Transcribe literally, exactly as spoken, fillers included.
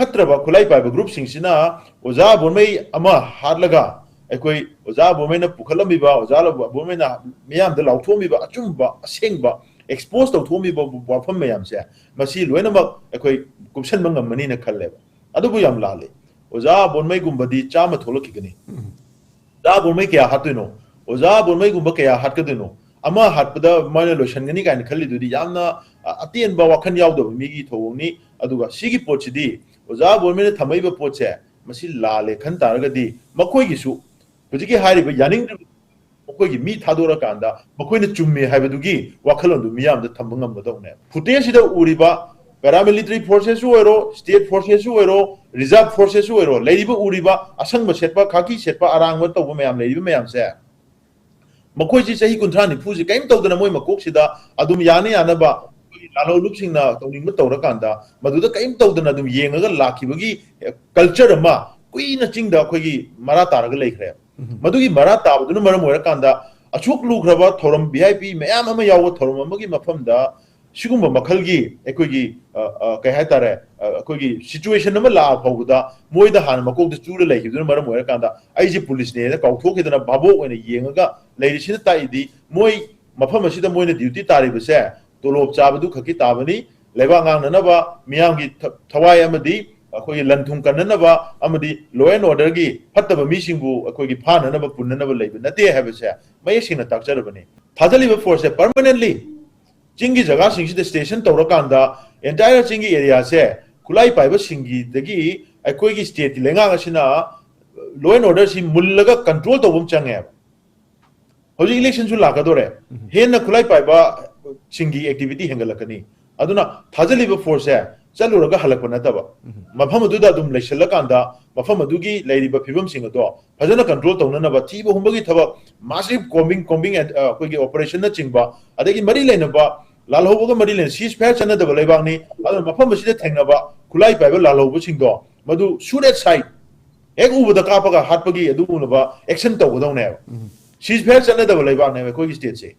ꯐꯠꯇ꯭ꯔꯕ ꯈꯨꯠꯂꯥꯏ ꯄꯥꯏꯕ ꯒ꯭ꯔꯨꯞꯁꯤꯡꯁꯤꯅ ꯑꯣꯖꯥ ꯕꯣꯟꯃꯩ ꯑꯃ ꯍꯥꯠꯂꯒ ꯑꯩꯈꯣꯏ ꯑꯣꯖꯥ ꯕꯣꯟꯃꯩꯅ ꯄꯨꯈꯠꯂꯝꯃꯤꯕ, ꯑꯣꯖꯥ ꯕꯣꯟꯃꯩꯅ ꯃꯤꯌꯥꯝꯗ ꯂꯥꯎꯊꯣꯛꯑꯝꯃꯤꯕ ꯑꯆꯨꯝꯕ ꯑꯁꯦꯡꯕ ꯑꯦꯛꯁꯄꯣꯖ ꯇꯧꯊꯣꯛꯑꯝꯃꯤꯕ ꯋꯥꯐꯝ ꯃꯌꯥꯝꯁꯦ, ꯃꯁꯤ ꯂꯣꯏꯅꯃꯛ ꯑꯩꯈꯣꯏ ꯀꯨꯞꯁꯟꯕ ꯉꯝꯃꯅꯤꯅ ꯈꯜꯂꯦꯕ꯫ ꯑꯗꯨꯕꯨ ꯌꯥꯝ ꯂꯥꯜꯂꯤ꯫ ꯑꯣꯖꯥ ꯕꯣꯟꯃꯩꯒꯨꯝꯕꯗꯤ ꯆꯥꯝꯃ ꯊꯣꯛꯂꯛꯈꯤꯒꯅꯤ꯫ ꯑꯣꯖꯥ ꯕꯣꯟꯃꯩ ꯀꯌꯥ ꯍꯥꯠꯇꯣꯏꯅꯣ? ꯑꯣꯖꯥ ꯕꯣꯟꯃꯩꯒꯨꯝꯕ ꯀꯌꯥ ꯍꯥꯠꯀꯗꯣꯏꯅꯣ? ꯑꯃ ꯍꯥꯠꯄꯗ ꯃꯣꯏꯅ ꯂꯣꯏꯁꯤꯟꯒꯅꯤ ꯀꯥꯏꯅ ꯈꯜꯂꯤꯗꯨꯗꯤ ꯌꯥꯝꯅ, ꯑ, ꯑꯇꯦꯟꯕ ꯋꯥꯈꯜ ꯌꯥꯎꯗꯕ ꯃꯤꯒꯤ ꯊꯧꯑꯣꯡꯅꯤ꯫ ꯑꯗꯨꯒ ꯁꯤꯒꯤ ꯄꯣꯠꯁꯤꯗꯤ, ꯑꯣꯖꯥ ꯕꯣꯟꯃꯩꯅ ꯊꯝꯃꯛꯏꯕ ꯄꯣꯠꯁꯦ, ꯃꯁꯤ ꯂꯥꯜꯂꯦ ꯈꯟ ꯇꯥꯔꯒꯗꯤ, ꯃꯈꯣꯏꯒꯤꯁꯨ ꯍꯧꯖꯤꯛꯀꯤ ꯍꯥꯏꯔꯤꯕ ꯌꯥꯅꯤꯡꯗ꯭ꯔꯤꯕ ꯃꯈꯣꯏꯒꯤ ꯃꯤ ꯊꯥꯗꯣꯔꯀꯥꯟꯗ ꯃꯈꯣꯏꯅ ꯆꯨꯝꯃꯦ ꯍꯥꯏꯕꯗꯨꯒꯤ ꯋꯥꯈꯜꯂꯣꯟꯗꯨ ꯃꯤꯌꯥꯝꯗ ꯊꯝꯕ ꯉꯝꯒꯗꯧꯕꯅꯦ꯫ ꯐꯨꯇꯦꯖꯁꯤꯗ ꯎꯔꯤꯕ ꯄꯦꯔꯥꯃꯤꯂꯤꯇꯔꯤ ꯐꯣꯔꯁꯦꯁꯁꯨ ꯑꯣꯏꯔꯣ, ꯁ꯭ꯇꯦꯠ ꯐꯣꯔꯁꯦꯁꯁꯨ ꯑꯣꯏꯔꯣ, ꯔꯤꯖꯥꯔꯚ ꯐꯣꯔꯁꯦꯁꯁꯨ ꯑꯣꯏꯔꯣ, ꯂꯩꯔꯤꯕ ꯎꯔꯤꯕ ꯑꯁꯪꯕ ꯁꯦꯠꯄ, ꯈꯥꯀꯤ ꯁꯦꯠꯄ, ꯑꯔꯥꯡꯕ ꯇꯧꯕ ꯃꯌꯥꯝ ꯂꯩꯔꯤꯕ ꯃꯌꯥꯝꯁꯦ, ꯃꯈꯣꯏꯁꯤ ꯆꯍꯤ ꯀꯨꯟꯊ꯭ꯔꯥ ꯅꯤꯐꯨꯁꯤ ꯀꯔꯤꯝ ꯇꯧꯗꯅ ꯃꯣꯏ ꯃꯀꯣꯛꯁꯤꯗ ꯑꯗꯨꯝ ꯌꯥꯅ ꯌꯥꯅꯕ ꯑꯩꯈꯣꯏꯒꯤ ꯂꯥꯜꯍꯧꯂꯨꯞꯁꯤꯡꯅ ꯇꯧꯅꯤꯡꯕ ꯇꯧꯔꯀꯥꯟꯗ, ꯃꯗꯨꯗ ꯀꯔꯤꯝ ꯇꯧꯗꯅ ꯑꯗꯨꯝ ꯌꯦꯡꯉꯒ ꯂꯥꯛꯈꯤꯕꯒꯤ ꯀꯜꯆꯔ ꯑꯃ ꯀꯨꯏꯅ ꯆꯤꯡꯗ ꯑꯩꯈꯣꯏꯒꯤ ꯃꯔꯥ ꯇꯥꯔꯒ ꯂꯩꯈ꯭ꯔꯦ꯫ ꯃꯗꯨꯒꯤ ꯃꯔꯥ ꯇꯥꯕꯗꯨꯅ ꯃꯔꯝ ꯑꯣꯏꯔꯀꯥꯟꯗ ꯑꯁꯨꯛ ꯂꯨꯈ꯭ꯔꯕ ꯊꯧꯔꯝ, ꯚꯤ ꯑꯥꯏ ꯄꯤ ꯃꯌꯥꯝ ꯑꯃ ꯌꯥꯎꯕ ꯊꯧꯔꯝ ꯑꯃꯒꯤ ꯃꯐꯝꯗ ꯁꯤꯒꯨꯝꯕ ꯃꯈꯜꯒꯤ ꯑꯩꯈꯣꯏꯒꯤ, ꯑ, ꯑ, ꯀꯩ ꯍꯥꯏꯇꯥꯔꯦ, ꯑ, ꯑꯩꯈꯣꯏꯒꯤ ꯁꯤꯆꯨꯋꯦꯁꯟ ꯑꯃ ꯂꯥꯛꯑ ꯐꯥꯎꯕꯗ ꯃꯣꯏꯗ ꯍꯥꯟꯅ ꯃꯀꯣꯛꯇ ꯆꯨꯔ ꯂꯩꯈꯤꯕꯗꯨꯅ ꯃꯔꯝ ꯑꯣꯏꯔꯀꯥꯟꯗ ꯑꯩꯁꯦ ꯄꯨꯂꯤꯁꯅꯦꯅ ꯀꯥꯎꯊꯣꯛꯈꯤꯗꯅ ꯚꯥꯕꯣꯛ ꯑꯣꯏꯅ ꯌꯦꯡꯉꯒ ꯂꯩꯔꯤꯁꯤꯅ ꯇꯥꯛꯏꯗꯤ ꯃꯣꯏ ꯃꯐꯝ ꯑꯁꯤꯗ ꯃꯣꯏꯅ ꯗ꯭ꯌꯨꯇꯤ ꯇꯥꯔꯤꯕꯁꯦ ꯇꯣꯂꯣꯞ ꯆꯥꯕꯗꯨ ꯈꯛꯀꯤ ꯇꯥꯕꯅꯤ꯫ ꯂꯩꯕꯥꯛ ꯉꯥꯡꯅꯅꯕ, ꯃꯤꯌꯥꯝꯒꯤ ꯊ-, ꯊꯋꯥꯏ ꯑꯃꯗꯤ ꯑꯩꯈꯣꯏꯒꯤ ꯂꯟ ꯊꯨꯝ ꯀꯟꯅꯅꯕ ꯑꯃꯗꯤ law and order ꯒꯤ ꯐꯠꯇꯕ ꯃꯤꯁꯤꯡꯕꯨ ꯑꯩꯈꯣꯏꯒꯤ ꯐꯥꯅꯅꯕ ꯄꯨꯟꯅꯅꯕ ꯂꯩꯕ ꯅꯠꯇꯦ ꯍꯥꯏꯕꯁꯦ ꯃꯌꯦꯛ ꯁꯦꯡꯅ ꯇꯥꯛꯆꯔꯕꯅꯤ꯫ ꯊꯥꯖꯜꯂꯤꯕ ꯐꯣꯔꯁꯁꯦ ꯄꯔꯃꯅꯦꯟꯠꯂꯤ ꯆꯤꯡꯒꯤ ꯖꯒꯥꯁꯤꯡꯁꯤꯗ ꯁ꯭ꯇꯦꯁꯟ ꯇꯧꯔꯀꯥꯟꯗ ꯑꯦꯟꯇꯥꯌꯔ ꯆꯤꯡꯒꯤ ꯑꯦꯔꯤꯌꯥꯁꯦ ꯈꯨꯠꯂꯥꯏ ꯄꯥꯏꯕꯁꯤꯡꯒꯤꯗꯒꯤ ꯑꯩꯈꯣꯏꯒꯤ ꯁ꯭ꯇꯦꯠꯀꯤ ꯂꯩꯉꯥꯛ ꯑꯁꯤꯅ law and order ꯁꯤ ꯃꯨꯜꯂꯒ ꯀꯟꯇ꯭ꯔꯣꯜ ꯇꯧꯕ ꯑꯃ ꯆꯪꯉꯦꯕ꯫ ꯍꯧꯖꯤꯛ ꯏꯂꯦꯛꯁꯟꯁꯨ ꯂꯥꯛꯀꯗꯧꯔꯦ꯫ ꯎꯝ꯫ ꯍꯦꯟꯅ ꯈꯨꯠꯂꯥꯏ ꯄꯥꯏꯕꯁꯤꯡꯒꯤ ꯑꯦꯛꯇꯤꯚꯤꯇꯤ ꯍꯦꯟꯒꯠꯂꯛꯀꯅꯤ꯫ ꯑꯗꯨꯅ ꯊꯥꯖꯜꯂꯤꯕ ꯐꯣꯔꯁꯁꯦ ꯆꯠꯂꯨꯔꯒ ꯍꯜꯂꯛꯄ ꯅꯠꯇꯕ, ꯎꯝ꯫ ꯃꯐꯝ ꯑꯗꯨꯗ ꯑꯗꯨꯝ ꯂꯩꯁꯤꯜꯂꯀꯥꯟꯗ ꯃꯐꯝ ꯑꯗꯨꯒꯤ ꯂꯩꯔꯤꯕ ꯐꯤꯕꯝꯁꯤꯡ ꯑꯗꯣ ꯐꯖꯅ ꯀꯟꯇ꯭ꯔꯣꯜ ꯇꯧꯅꯅꯕ ꯊꯤꯕ ꯍꯨꯝꯕꯒꯤ ꯊꯕꯛ, ꯃꯥꯁꯤꯚ ꯀꯣꯝꯕꯤꯡ, ꯀꯣꯝꯕꯤꯡ ꯑꯦꯟ-, ꯑ, ꯑꯩꯈꯣꯏꯒꯤ ꯑꯣꯄꯔꯦꯁꯟꯅꯆꯤꯡꯕ, ꯑꯗꯒꯤ ꯃꯔꯤ ꯂꯩꯅꯕ ꯂꯥꯜꯍꯧꯕꯒ ꯃꯔꯤ ꯂꯩꯅ ceasefire ꯆꯠꯅꯗꯕ ꯂꯩꯕꯥꯛꯅꯤ꯫ ꯑꯗꯨꯅ ꯃꯐꯝ ꯑꯁꯤꯗ ꯊꯦꯡꯅꯕ ꯈꯨꯠꯂꯥꯏ ꯄꯥꯏꯕ ꯂꯥꯜꯍꯧꯕꯁꯤꯡꯗꯣ ꯃꯗꯨ shoot at sight, ꯍꯦꯛ ꯎꯕꯗ ꯀꯥꯞꯄꯒ ꯍꯥꯠꯄꯒꯤ ꯑꯗꯨꯒꯨꯝꯂꯕ ꯑꯦꯛꯁꯟ ꯇꯧꯒꯗꯧꯅꯦꯕ꯫ ꯎꯝ꯫ Ceasefire ꯆꯠꯅꯗꯕ ꯂꯩꯕꯥꯛꯅꯦꯕ ꯑꯩꯈꯣꯏꯒꯤ ꯁ꯭ꯇꯦꯠꯁꯦ꯫